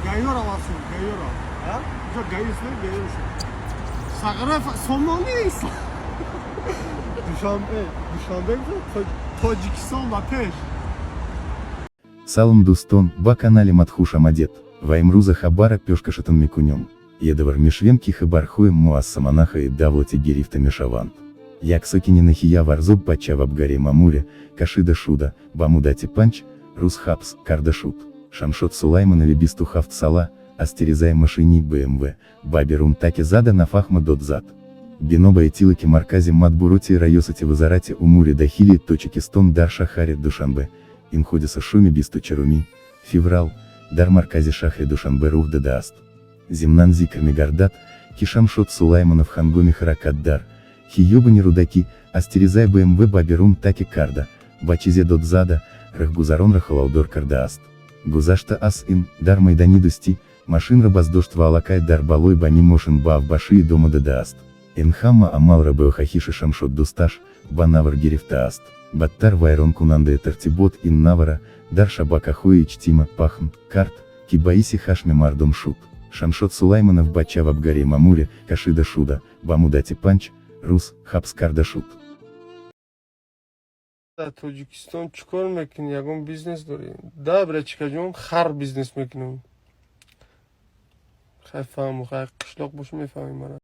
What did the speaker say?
ГАИ ра васл, ГАИ ра. Инҷо ГАИ аст, ГАИ аст. Сағра сомонӣ. Душанбе, Душанбе, Тоҷикистон ба пеш. Салом, дӯстон, ба канали мад хуш омадед, ва имрӯза хабара пешкашатон мекунем. Ёдовар мешвем, ки хабарҳои мо аз самонаҳои давлати гирифта мешаванд. Як сокини ноҳия Варзоб бача вабгари мамуре, кашида шуда, ба муддати 5 рӯз ҳабс карда шуд. Шамшод Сулаймонови 27 сала, аз тирезаи машини БМВ, ба берун таки зада нафаҳма дод зад. Бино ба иттилои маркази матбуоти Раёсати Вазорати умури дохилии Тоҷикистон дар шаҳри Душанбе, ин ҳодиса шоми 24 феврал, дар маркази шаҳри Душанбе рух додааст. Зимнан зикр мегардад, ки Шамшод Сулаймонов ҳангоми ҳаракат дар хиёбони Рудакӣ аз тирезаи БМВ ба берун таки карда, ба чизе дод зада, раҳгузаронро халалдор кардааст. Гузашта аз ин, дар майдони Дӯстӣ, машинро боздошт ва аллакай дар болои бами мошин ба авбашӣ идома додааст. Ин ҳама амалро бо хоҳиши Шамшод дӯсташ ба навор гирифтааст. Бадтар вайронкунандаи тартибот ин навора дар шабакаҳои иҷтимоӣ паҳн кард, ки боиси хашми мардум шуд. Шамшод Сулаймонов ба ҷавобгарии мамуре кашида шуда, ба муддати 5 рӯз ҳабс карда шуд. Дар Тоҷикистон чӣ кор мекунӣ? Ягон бизнес дорӣ? Да, брачикаҷон, хар бизнес мекунам. Хай, фаҳму, хай, қишлоқ боша, мефаҳмӣ мара.